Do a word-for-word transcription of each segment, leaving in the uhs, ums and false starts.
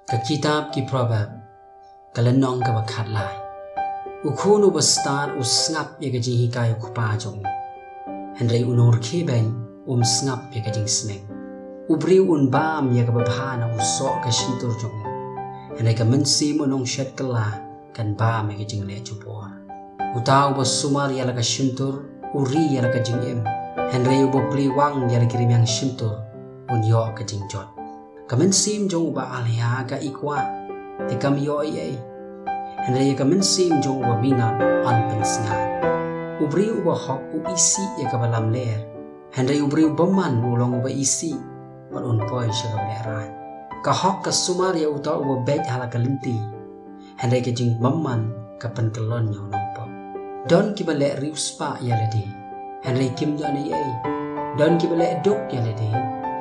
Ka kitab ki Proverb, ka lynnong kaba khatlai. U khun uba stad u sngap ïa ka jinghikai u kpa jong u, hynrei u nongrkhie beiñ um sngap ïa ka jingsneng. U briew un bam ïa kaba bha na u soh ka shyntur jong u, hynrei ka mynsiem u nongshet kylla kan bam ïa ka jingleh jubor. Uta uba sumar ïa la ka shyntur u ri ïa la ka jingim, hynrei uba plie wang ïa la ki rmiang shyntur un ïoh ka jingjot. Ka mynsiem jong uba alhia ka ikwah, te kam ïoh ei ei, hynrei ïa ka mynsiem jong uba minot yn pynsngaid. U briew uba hok u isih ïa kaba lamler, hynrei u briew bymman u long uba isih bad un poi sha kaba lehraiñ. Ka hok ka sumar ïa uta uba beit ha la ka lynti, hynrei ka jingbymman ka pynkyllon ïa u nongpop. Don kiba leh riewspah ïa lade, hynrei kim don ei ei. Don kiba leh duk ïa lade,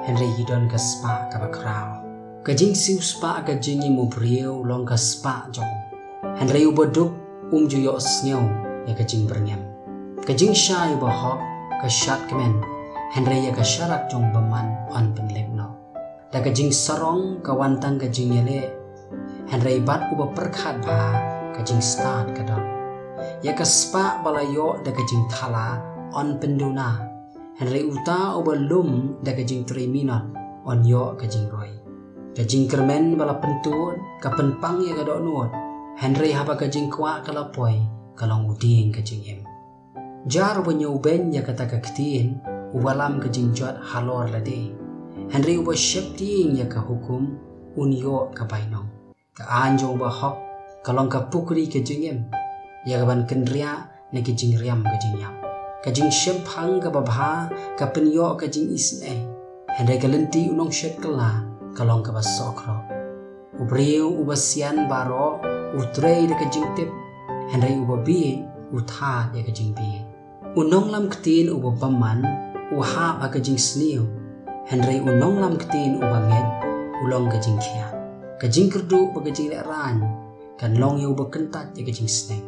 hynrei ki don ka spah kaba khraw. Ka jingsiewspah ka jingim u briew long ka spah jong u, hynrei uba duk um ju ïohsngew ïa ka jingbyrngem. Ka jingshai uba hok ka shad kmen, hynrei ïa ka sharak jong u bymman yn pynlip noh. Da ka jingsarong ka wan tang ka jingïaleh, hynrei bad uba pyrkhat bha ka jingstad ka don. Ïa ka spah ba la ïoh da ka jingthala yn pynduna, hynrei uta uba lum da ka jingtrei minot yn ïoh ka jingroi. Ka jingkyrmen ba la pyntud ka pynpang ïa ka dohnud, hynrei haba ka jingkwah ka la poi ka long u dieng ka jingim. Jar uba ñiewbeiñ ïa kata ka ktien, u wallam ka jingjot halor lade, hynrei uba sheptieng ïa ka hukum un ïoh ka bainong. Ka aiñ jong uba hok ka long ka pukri ka jingim, ïa kaban kynriah na ki jingriam ka jingïap. Ka jingshemphang kaba bha ka pynïoh ka jingisynei, hynrei ka lynti u nongshet kylla ka long kaba sohkhroh. U briew uba sian baroh u trei da ka jingtip, hynrei uba bieit u thad ïa ka jingbieit. U nonglam ktien uba bymman u hap ha ka jingsniew, hynrei u nonglam ktien uba ngeit u long ka jingkhiah. Ka jingkyrduh bad ka jinglehraiñ kan long ïa uba kyntait ïa ka jingsneng,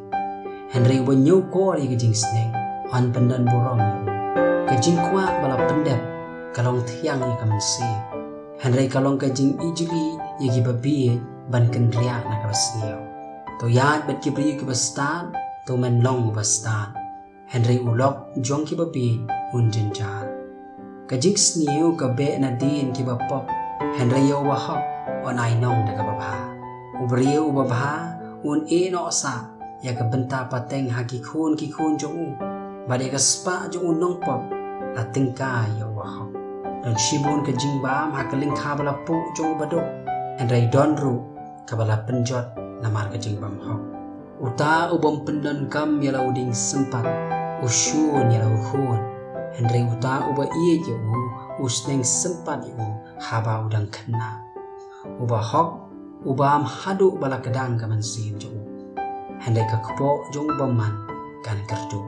hynrei uba ñiewkor ïa ka jingsneng yn pyndon burom ïa u. Ka jingkwah ba la pyndep ka long thiang ïa ka mynsiem, hynrei ka long ka jingijli ïa kiba bieit ban kynriah na kaba sniew. To ïaid bad ki briew kiba stad, to men long uba stad, hynrei u lok jong kiba bieit un jynjar. Ka jingsniew ka beh nadien kiba pop, hynrei ïa uba hok yn ai nong da kaba bha. U briew uba bha un ïehnoh sah ïa ka bynta pateng ha ki khun ki khun jong u, bad ïa ka spah jong u nongpop la tyngkai ïa uba hok. Don shibun ka jingbam ha ka lyngkha ba la puh jong uba duk, hynrei don ruh kaba la pynjot namar ka jingbymhok. Uta u bym pyndonkam ïa la u dieng sympat u shun ïa la u khun, hynrei uta uba ïeit ïa u u sneng sympat ïa u haba u dang khynnah. Uba hok u bam haduh ba la kdang ka mynsiem jong u, hynrei ka kpoh jong u bymman kan kyrduh.